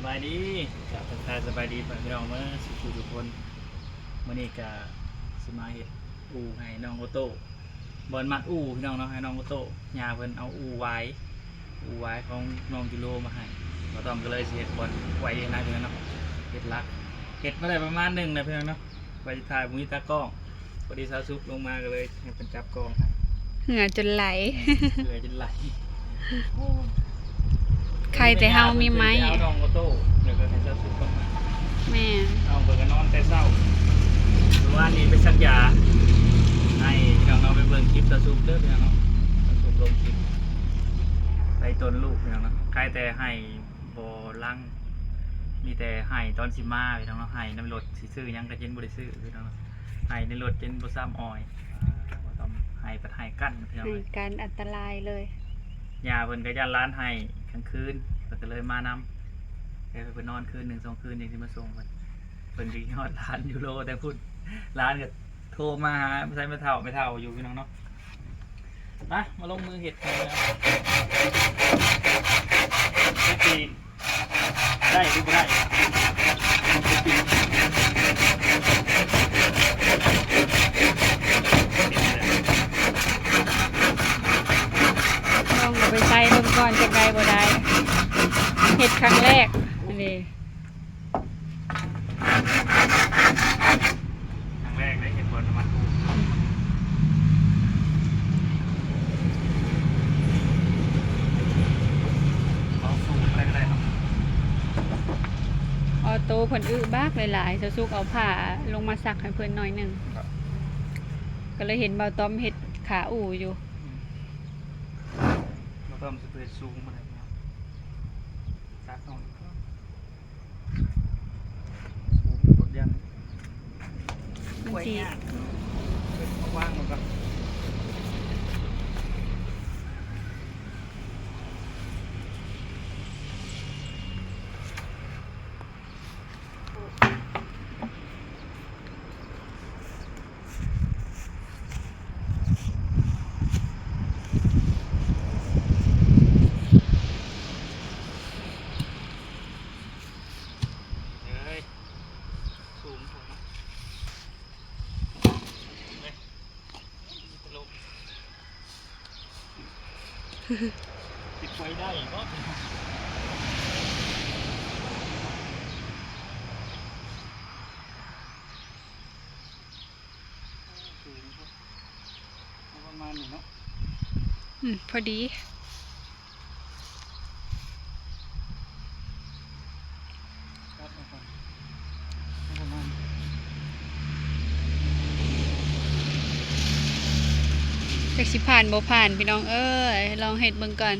ສະບາຍດີ ກະທັກທາຍສະບາຍດີພໍ່ແມ່ພີ່ນ້ອງເໝິດສູ່ຜູ້ທຸກຄົນ. ມື້ນີ້ກະຊິມາເຮັດອູ່ໃຫ້ນ້ອງໂອໂຕ້ ບ່ອນມັດອູ່ພີ່ນ້ອງເນາະ ໃຫ້ນ້ອງໂອໂຕ້. ຍ່າເພິ່ນເອົາອູ່ຫວາຍ ອູ່ຫວາຍຂອງນ້ອງຢູໂຣມາໃຫ້ ບ່າວຕ້ອມກະເລີຍຊິເຮັດບ່ອນໄວ້ນະພີ່ນ້ອງເນາະ. ເຮັດຫຼັກ ເຮັດມາໄດ້ປະມານໜຶ່ງແລ້ວພີ່ນ້ອງເນາະ. ວ່າຊິຖ່າຍບໍ່ມີຕາກ້ອງ ພໍດີສາວສຸກລົງມາກະເລີຍໃຫ້ເພິ່ນຈັບກ້ອງໃຫ້. ເຫື່ອຈົນໄຫຼ ເຫື່ອຈົນໄຫຼ. ໂອ້ ໄຄແຕ່ເຮົາມີໄມ້ ເອົານ້ອງໂອໂຕ້ ແລ້ວກະໃຫ້ສາວສຸກລົງມາ. ແມ່ນ ນ້ອງເພິ່ນກະນອນແຕ່ເຊົ້າ ມື້ວານນີ້ໄປສັກຢາໃຫ້ພີ່ນ້ອງເນາະ. ໄປເບິ່ງຄລິບສາວສຸກເດີພີ່ນ້ອງເນາະ ສາວສຸກລົງຄລິບໄປຕົ້ນລູກພີ່ນ້ອງເນາະ. ໄຄແຕ່ໃຫ້ ບໍ່ລັງ ມີແຕ່ໄຫ້ຕອນຊິມາພີ່ນ້ອງເນາະ. ໄຫ້ນຳລົດ ຊິຊື້ຫຍັງກະຍັງບໍ່ໄດ້ຊື້ພີ່ນ້ອງເນາະ. ໄຫ້ໃນລົດຈົນບໍ່ຊ້ຳອອຍ ບໍ່ຕ້ອງໄຫ້ ພັດໄຫ້ກັ້ນພີ່ນ້ອງ ໄຫ້ກັນອັນຕະລາຍເລີຍ. ຍ່າເພິ່ນກະຢ້ານຫຼານໄຫ້ກາງຄືນ ເພິ່ນກະເລີຍມານຳ ໃຫ້ເພິ່ນນອນຄືນໜຶ່ງສອງຄືນ ຈັ່ງຊິມາສົ່ງເພິ່ນ. ເພິ່ນກະຄິດຮອດຫຼານຢູໂຣແຕ່ພຸ້ນ ຫຼານກະ ໂທມາຫາໃສ່ແມ່ເຖົ້າ ແມ່ເຖົ້າຢູ່ພີ່ນ້ອງເນາະ. ມາ ມາລົງມືເຮັດກັນເລີຍ ຈັກຊິໄດ້ຫຼືບໍ່ໄດ້. ລອງເອົາໄປໃສ່ເບິ່ງກ່ອນ ຈັກໄດ້ບໍ່ໄດ້ ເຮັດຄັ້ງແລກນີ້. ຄັ້ງແລກໄດ້ເຫັນບ່ອນນ້ຳມັນອູ່ ເອົາສູງໄປກະໄດ້ເນາະ. ອໍໂຕ້ເພິ່ນອຶບາກຫຼາຍໆ ສາວສຸກເອົາຜ້າລົງມາຊັກໃຫ້ເພິ່ນໜ້ອຍໜຶ່ງ ກະເລີຍເຫັນບ່າວຕ້ອມເຮັດຂາອູ່ຢູ່. ອືມ ບ່າວຕ້ອມຊິໄປເຮັດສູງບໍ່ໄດ້ເນາະ ຊັກເອົາອີກກ່ອນ. ໂອ້ ກົດຢັນ ມັນຊິ ວາງມັນກ່ອນ. ເອີຍ ສູງໂພດເນາະ ເອີຍ ຕະຫຼົກ ຊິໄປໄດ້ບໍ່? ປະມານນີ້ເນາະ ອືມ ພໍດີ. ຈັກຊິຜ່ານບໍ່ຜ່ານພີ່ນ້ອງເອີຍ ລອງເຮັດເບິ່ງກ່ອນ.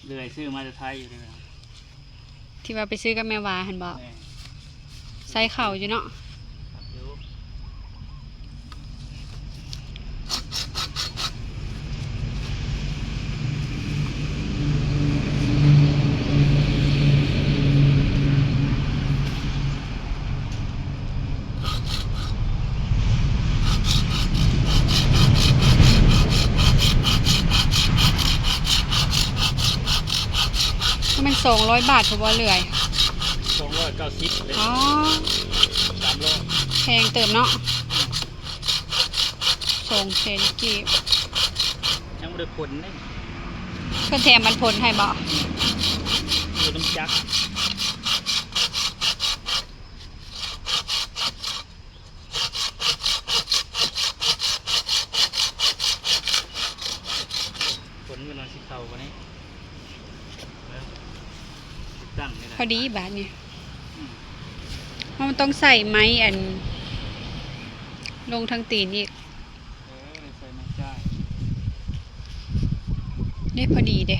ເລື່ອຍຊື້ມາແຕ່ໄທຢູ່ເດ້ ທີ່ວ່າໄປຊື້ກັບແມ່ວາຫັ້ນບໍ່? ແມ່ນ ໃສ່ເຂົ້າຢູ່ເນາະ. ມັນສອງຮ້ອຍບາດ ເພາະວ່າເລື່ອຍ ສອງຮ້ອຍເກົ້າສິບເດ້. ອໍ ສາມຮ້ອຍ ແພງເຕີບເນາະ. ສອງແສນກີບ ຍັງບໍ່ໄດ້ຜົນເດ້. ເພິ່ນແຖມມັນພົນໃຫ້ບໍ່? ຢູ່ນ້ຳຈັກ ຝົນມັນຊິເຂົ້າບໍ່ນີ້? ເອີ ຕິດຕັ້ງນີ້ແຫຼະ ພໍດີບາດນີ້ ອືມ ເຮົາຕ້ອງໃສ່ໄມ້ອັນ ລົງທາງຕີນອີກ ເອີ ໃສ່ໄມ້ຈ້າຍ ເດ້ ພໍດີເດ້.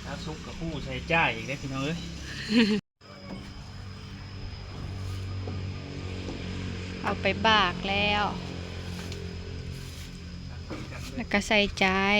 ຖ້າສຸກກໍຮູ້ໃສ່ຈ້າຍອີກເດ້ພີ່ນ້ອງເອີຍ. ເອົາໄປບາກແລ້ວ ແລ້ວກໍໃສ່ຈ້າຍ.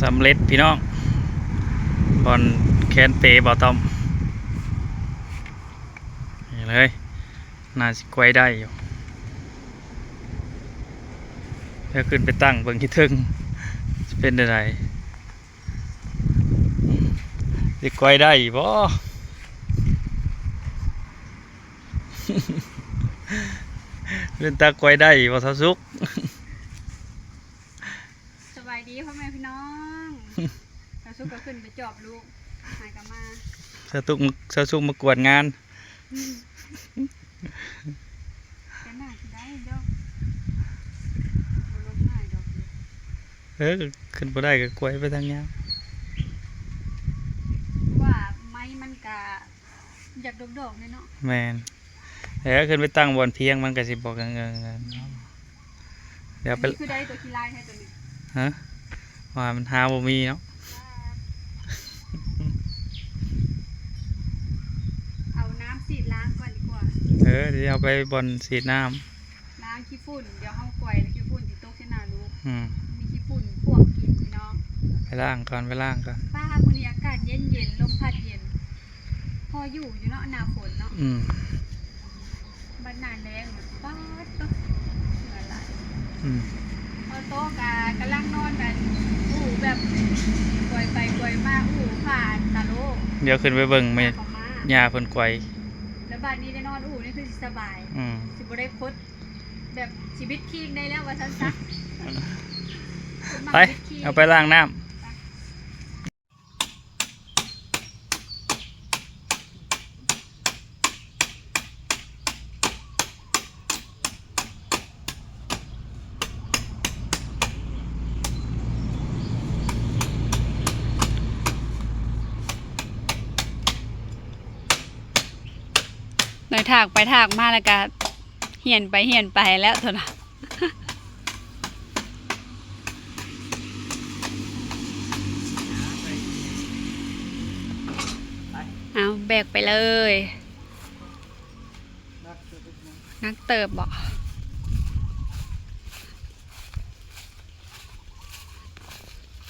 ສຳເລັດພີ່ນ້ອງ ບ່ອນແຄນເປບ່າວຕ້ອມ ນີ້ເລີຍ ໜ້າຊິກວາຍໄດ້ຢູ່ ດຽວຂຶ້ນໄປຕັ້ງເບິ່ງຢູ່ເທິງ ຊິເປັນແນວໃດ ຊິກວາຍໄດ້ບໍ່? ເປັນຕາກວາຍໄດ້ບໍ່ ສາວສຸກ? ສະບາຍດີພໍ່ແມ່ພີ່ນ້ອງ ສາວສຸກກໍຂຶ້ນໄປຈອບລູກ ຫາກໍມາ ສາວສຸກ ສາວສຸກມາກວດງານ ກໍໜ້າຊິໄດ້ດອກ ບໍ່ລົງງ່າຍດອກ ເອີ ຂຶ້ນບໍ່ໄດ້ກໍກວາຍໄປທາງຍາວ ເພາະວ່າໄມ້ມັນກະ ຢາກດອກໆແດ່ເນາະ ແມ່ນ ແລ້ວຂຶ້ນໄປຕັ້ງບ່ອນພຽງ ມັນກໍຊິບໍ່ເງິງໆ ດຽວໄປ ນີ້ຄືໄດ້ຕົວຂີ້ລ້າຍແທ້ຕົວນີ້ ຮະ ວ່າມັນຫາບໍ່ມີເນາະ ເອົານ້ຳສີດລ້າງກ່ອນດີກວ່າ ເອີ ດຽວເອົາໄປບ່ອນສີດນ້ຳ ລ້າງຂີ້ຝຸ່ນ ດຽວເຮົາກວາຍແລ້ວຂີ້ຝຸ່ນຊິຕົກໃສ່ໜ້າລູກ ອືມ ມີຂີ້ຝຸ່ນພວກກິນພີ່ນ້ອງ ໄປລ້າງກ່ອນ ໄປລ້າງກ່ອນ ປ້າ ມື້ນີ້ອາກາດເຢັນໆ ລົມພັດເຢັນ ພໍຢູ່ຢູ່ເນາະ ໜ້າຝົນເນາະ ອືມ ບັດໜ້າແລ້ງ ປາດໂທ້ ເຫື່ອຫຼາຍ ອືມ ອອໂຕ້ກະກຳລັງນອນກັນ ອູ່ແບບກວາຍໄປກວາຍມາ ອູ່ຜ່ານຕາໂລ ດຽວຂຶ້ນໄປເບິ່ງແມ່ ຍ່າເພິ່ນກວາຍ ແລ້ວບາດນີ້ໄດ້ນອນອູ່ນີ້ຄືຊິສະບາຍ ອືມ ຊິບໍ່ໄດ້ຄົດ ແບບຊິບິດຄີງໄດ້ແລ້ວວ່າຊັ້ນຊະ ໄປ ເອົາໄປລ້າງນ້ຳ ໄດ້ຖາກໄປຖາກມາ ແລ້ວກະຫຽນໄປຫຽນໄປແລ້ວໂທ້ນະ. ເອົາ ແບກໄປເລີຍ. ໜັກເຕີບບໍ່?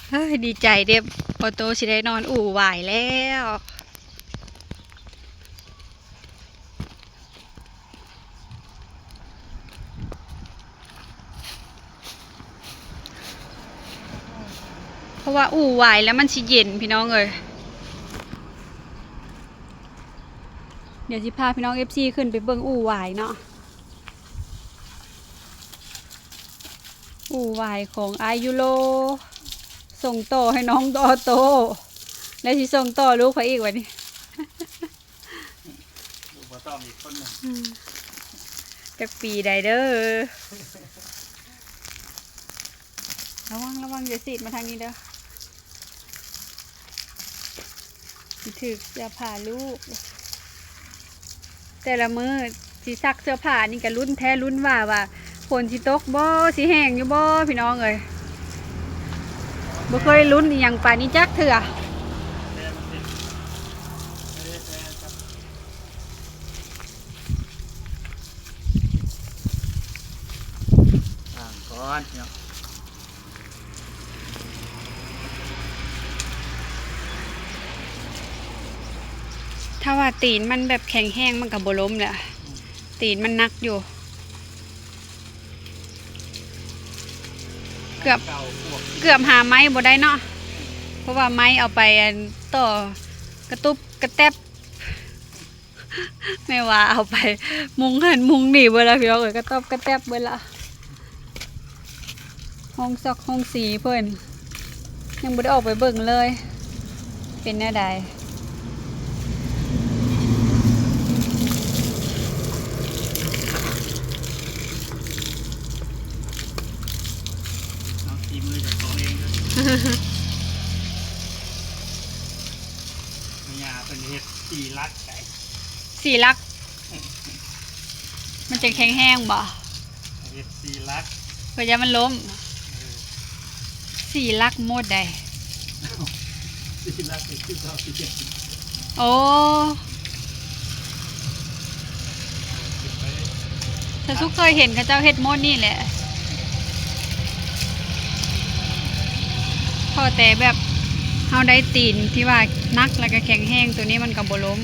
ເຮີ້ຍ ດີໃຈເດ້ ອອໂຕ້ຊິໄດ້ນອນອູ່ຫວາຍແລ້ວ. ເພາະວ່າອູ່ຫວາຍແລ້ວມັນຊິເຢັນ ພີ່ນ້ອງເອີຍ. ດຽວຊິພາພີ່ນ້ອງເອັຟຊີຂຶ້ນໄປເບິ່ງອູ່ຫວາຍເນາະ. ອູ່ຫວາຍຂອງອ້າຍຢູໂຣ ສົ່ງຕໍ່ໃຫ້ນ້ອງອອໂຕ້ ແລ້ວຊິສົ່ງຕໍ່ລູກໃຜອີກບາດນີ້? ລູກບ່າວຕ້ອມອີກຄົນໜຶ່ງ. ອືມ ຈັກປີໃດເດີ້? ລະວັງ ລະວັງ ຢ່າສີດມາທາງນີ້ເດີ້. ຊິຖືກເສື້ອຜ້າລູກ. ແຕ່ລະມື້ຊິຊັກເສື້ອຜ້ານີ້ກະລຸ້ນແທ້ລຸ້ນວ່າ ວ່າຝົນຊິຕົກບໍ່ ຊິແຫ້ງຢູ່ບໍ່ ພີ່ນ້ອງເອີຍ. ບໍ່ເຄີຍລຸ້ນອີ່ຫຍັງປານນີ້ຈັກເທື່ອ. ຖ້າວ່າຕີນມັນແບບແຂງແຮງ ມັນກໍບໍ່ລົ້ມແຫຼະ. ອືມ ຕີນມັນໜັກຢູ່. ເກືອບ ເກືອບຫາໄມ້ບໍ່ໄດ້ເນາະ ເພາະວ່າໄມ້ເອົາໄປ ອັນ ຕໍ່ກະຕຸບກະແຕັບ ແມ່ວ່າເອົາໄປມຸງຫັ້ນມຸງນີ້ເບິດລະ ພີ່ນ້ອງເອີຍ ກະຕອບກະແຕັບເບິດລະ. ໂຮງຊອກໂຮງສີເພິ່ນ ຍັງບໍ່ໄດ້ອອກໄປເບິ່ງເລີຍ ເປັນແນວໃດ? ເອົາສີມືເຈົ້າຂອງເອງເດີ. ແມ່ຍ່າເພິ່ນເຮັດສີ່ຫຼັກໄດ໋. ສີ່ຫຼັກ ມັນຈະແຂງແຮງບໍ່? ເຮັດສີ່ຫຼັກ ເພື່ອຢ່າມັນລົ້ມ. ເອີ ສີ່ຫຼັກໝົດໃດ໋. ສີ່ຫຼັກນີ້ຄືເກົ່າ. ໂອ້ ຖ້າສຸເຄີຍເຫັນເຂົາເຈົ້າເຮັດໝົດນີ້ແຫຼະ ພໍແຕ່ແບບເຮົາໄດ້ຕີນທີ່ວ່າໜັກ ແລ້ວກໍແຂງແຮງ ໂຕນີ້ມັນກໍບໍ່ລົ້ມ.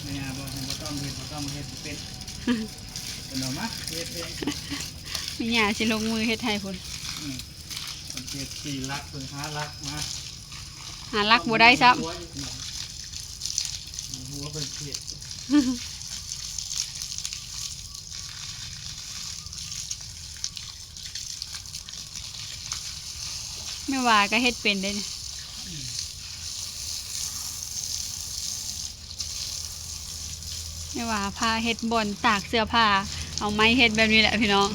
ແມ່ຍ່າບອກໃຫ້ບໍ່ຕ້ອງເຮັດ ບໍ່ຕ້ອງເຮັດ ບໍ່ເປັນ ເພິ່ນເອົາມາເຮັດເອງ. ແມ່ຍ່າຊິລົງມືເຮັດໃຫ້ພຸ້ນ. ອືມ ເພິ່ນເຮັດສີ່ຫຼັກ ເພິ່ນຫ້າຫຼັກມາ ຫ້າຫຼັກບໍ່ໄດ້ຊ້ຳ. ຫົວເພິ່ນເຮັດ ແມ່ວ່າກໍເຮັດເປັນເດ້ນີ້. ແມ່ວ່າພາເຮັດບ່ອນຕາກເສື້ອຜ້າ ເອົາໄມ້ເຮັດແບບນີ້ແຫຼະພີ່ນ້ອງ.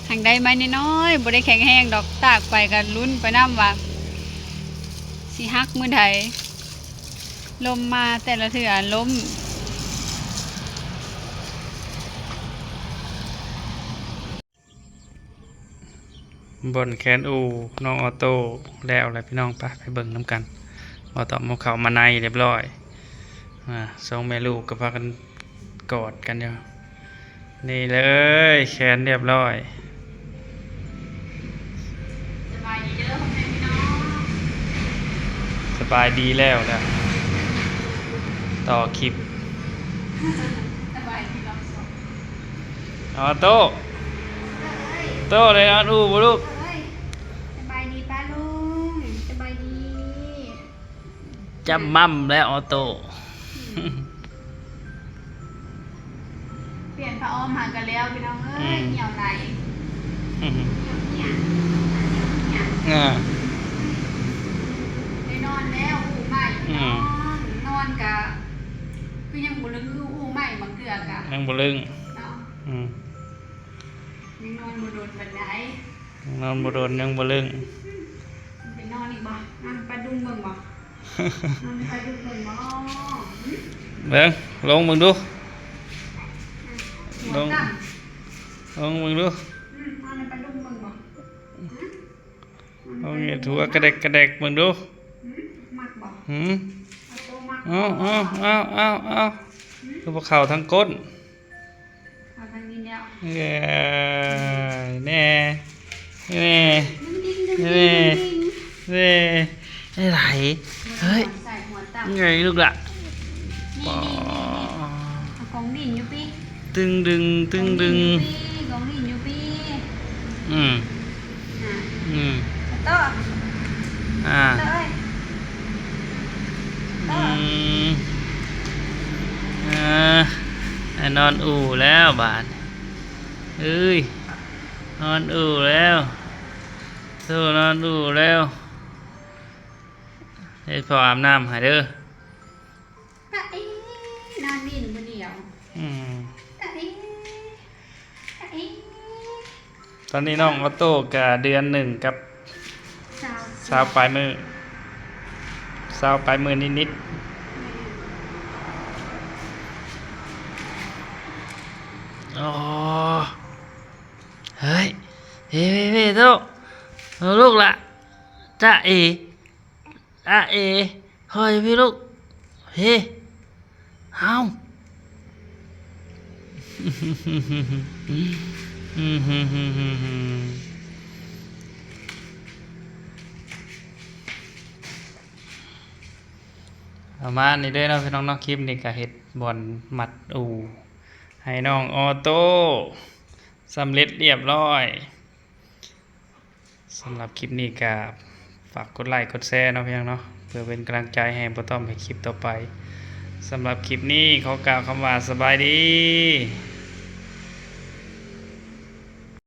ຫາກໄດ້ໄມ້ນ້ອຍໆ ບໍ່ໄດ້ແຂງແຮງດອກ ຕາກໄປກໍລຸ້ນໄປນຳວ່າຊິຫັກມື້ໃດ. ລົມມາແຕ່ລະເທື່ອລົ້ມ. ບ່ອນແຂນອູ້ນ້ອງອໍໂຕ້ແລ້ວແຫຼະພີ່ນ້ອງ. ໄປ ໄປເບິ່ງນຳກັນ. ບໍ່ຕ້ອງ ເຂົ້າມາໃນຮຽບຮ້ອຍ. ອາ ສອງແມ່ລູກກໍພາກັນກອດກັນຢູ່. ນີ້ເລີຍ ແຂນຮຽບຮ້ອຍ. ສະບາຍດີເດີພໍ່ແມ່ພີ່ນ້ອງ. ສະບາຍດີແລ້ວລະ ຕໍ່ຄລິບ. ສະບາຍດີລອບສອງ. ອໍໂຕ້ ໂຕ້ ໄດ້ນອນອູ່ບໍ່ລູກ? ສະບາຍດີປ້າລຸງ. ສະບາຍດີ. ຈຳໝ່ຳແລ້ວອໍໂຕ້. ອືມ ປ່ຽນຜ້າອ້ອມຫາກັນແລ້ວພີ່ນ້ອງເອີຍ. ອືມ ຫ່ຽວໄຫຼ. ອືມ ຫ່ຽວ ຫ່ຽວ ຫ່ຽວ. ອ່າ ໄດ້ນອນແລ້ວອູ່ໃໝ່. ອືມ ພີ່ນ້ອງ ນອນກະຄືຍັງບໍ່ລຶ້ງ ອື ອູ່ໃໝ່ບາງເທື່ອກະຍັງບໍ່ລຶ້ງເນາະ. ອືມ ຍັງນອນບໍ່ດົນປານໃດ. ນອນບໍ່ດົນຍັງບໍ່ລຶ້ງ. ໄປນອນອີກບໍ່? ນອນປະດຸງເບິ່ງບໍ່? ນອນປະດຸງເບິ່ງບໍ່? ເບິ່ງ ລົງເບິ່ງດູ. ອືມ ລົງ ຫົວຕັ້ງ ລົງເບິ່ງດູ. ອືມ ນອນປະດຸງເບິ່ງບໍ່? ອືມ ລົງເຮັດຫົວກະແດກກະແດກເບິ່ງດູ. ອືມ ມັກບໍ່? ຫືມ ອາໂຕມັກບໍ່? ເອົາ ເອົາ ເອົາ ເອົາ ເອົາ. ຫືມ ຄືບໍ່ເຂົ້າທາງກົ້ນ. ເອົາທາງນີ້ແລ້ວ. ເອີຍ ແນ່ ແນ່ ແນ່ ແນ່ ໄດ້ຫຼາຍ. ເຮີ້ຍ ເອີຍ ລູກຫຼະ. ນີ້ ນີ້ ນີ້ ນີ້ ເອົາກອງດິນຢູ່ປີ້. ຕຶງດຶງ ຕຶງດຶງ ກອງດິນຢູ່ປີ້ ກອງດິນຢູ່ປີ້. ອືມ ອືມ ຕໍ່ ອ່າ ຕໍ່ເອີຍ ອືມ ອ່າ ໄດ້ນອນອູ່ແລ້ວບາດ. ເອີຍ ນອນອູ່ແລ້ວ ໂຕນອນອູ່ແລ້ວ. ໃຫ້ພໍ່ອາບນ້ຳໃຫ້ເດີ. ຕາເອ ນອນຫຼິ້ນຜູ້ດຽວ. ອືມ ຕາເອ ຕາເອ. ຕອນນີ້ນ້ອງອໍໂຕ້ກະເດືອນໜຶ່ງກັບຊາວ ຊາວປາຍມື້ ຊາວປາຍມື້ນິດໆ. ແມ່ນ. ໂອ້ ເຮີ້ຍ ເຮ ເຮ ເຮ ໂຕ ເອົາລູກລະ ຈະເອ ອະເອ ຄ່ອຍພີ່ລູກ ເຮ ເຮົາ ປະມານນີ້ເດີເນາະພີ່ນ້ອງເນາະ. ຄລິບນີ້ກະເຮັດບ່ອນມັດອູ່ໃຫ້ນ້ອງອໍໂຕ້ສຳເລັດລຽບຮ້ອຍ. ສຳລັບຄລິບນີ້ກະຝາກກົດໄລກົດແຊເນາະພີ່ນ້ອງເນາະ ເພື່ອເປັນກຳລັງໃຈໃຫ້ບ່າວຕ້ອມເຮັດຄລິບຕໍ່ໄປ. ສຳລັບຄລິບນີ້ຂໍກ່າວຄຳວ່າສະບາຍດີ.